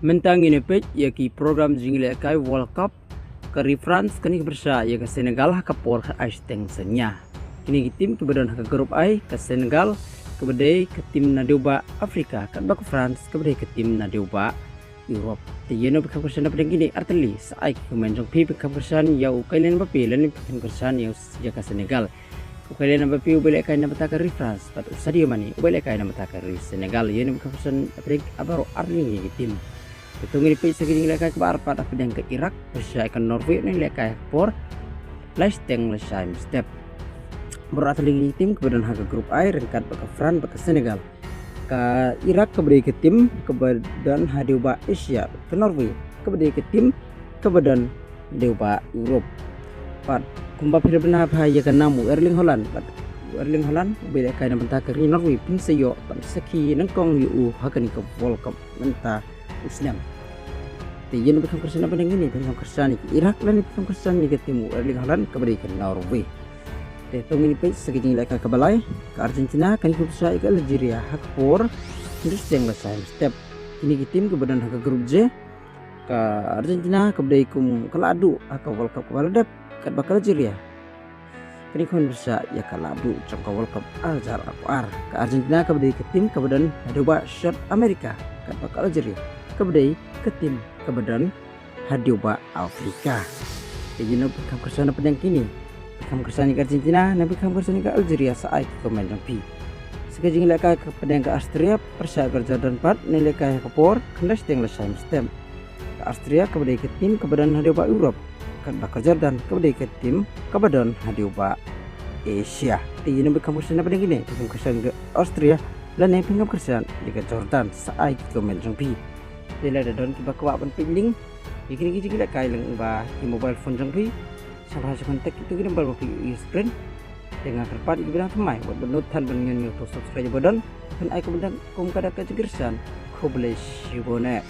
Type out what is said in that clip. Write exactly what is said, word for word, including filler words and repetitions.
Mynta ngin ïa peit ïa ki program jingïalehkai World Cup. Ka ri France kane ka pyrshah ïa ka Senegal ha ka por khatar shiteng synñia. Kine ki tim kiba don ha ka group I, ka Senegal kaba dei ka tim na dewbah Afrika, katba ka France kaba dei ka tim na dewbah Europe. Te ïa nongpynkhamkyrshan na pdeng kine artylli, sa ai ki comment jong phi, pynkhamkyrshan ïa u Kylian Mbappe lane pynkhamkyrshan ïa u, ïa ka Senegal. U Kylian Mbappe uba ïalehkai na bynta ka ri France, bad u Sadio Mane uba ïalehkai na bynta ka ri Senegal. Ïa nongpynkhamkyrshan na pdeng baroh artylli ki tim. Te to ngin ïa peit sa ka jingïalehkai kaba ar pat, ha pdeng ka Iraq pyrshah ïa ka Norway, nongïalehkai ha ka por lai shiteng lashai mynstep. Baroh artylli ki tim kiba don ha ka group I, ryngkat bad ka France bad ka Senegal. Ka Iraq kaba dei ka tim kaba don ha dewbah Asia, ka Norway kaba dei ka tim kaba don dewbah Europe. Bad kumba phi la bna bha ïa ka nam u Erling Haaland, bad u Erling Haaland uba ïalehkai na bynta ka ri Norway, phin sa ïoh ban sakhi nyngkong ïa u ha kane ka World Cup mynta u snem. Te ïa nongpynkhamkyrshan na pdeng kine, pynkhamkyrshan ïa ka Iraq lane pynkhamkyrshan ïa ka tim u Erling Haaland kaba dei ka Norway. Te to ngin ïa peit sa ka jingïalehkai kaba lai. Ka Argentina kane ka pyrshah ïa ka Algeria ha ka por khyndai shiteng lashai mynstep. Kine ki tim kiba don ha ka group J. Ka Argentina kaba dei kum ka la duh ha ka World Cup kaba la dep, katba ka Algeria kane ka pyrshah ïa ka la duh jong ka World Cup ar hajar arphew ar. Ka Argentina kaba dei ka tim kaba don ha dewbah South America, katba ka Algeria kaba dei ka tim kaba don ha dewbah Afrika. Te ïa nongpynkhamkyrshan na pdeng kine, pynkhamkyrshan ïa ka Argentina, nongpynkhamkyrshan ïa ka Algeria, sa ai ki comment jong phi. Sa ka jingïalehkai ka pdeng ka Austria pyrshah ïa ka Jordan pat, nongïalehkai ha ka por khyndai shiteng lashai mynstep. Ka Austria kaba dei ka tim kaba don ha dewbah Europe, katba ka Jordan kaba dei ka tim kaba don ha dewbah Asia. Te ïa nongpynkhamkyrshan na pdeng kine, pynkhamkyrshan ïa ka Austria lane pynkhamkyrshan ïa ka Jordan, sa ai ki comment jong phi. Te lada don kiba kwah ban peit link ïa kine ki jingïalehkai lyngba ki mobile phone jong phi, sngewbha shu contact ïa kito ki number ba phi ïohi ha screen. Te nga kyrpad ïa kiba dang thymmai, wat ban nud than ban ñiew ñiew, to subscribe ïa ba don, phin ai kumta kum ka dak ka jingkyrshan. Khublei shibun eh.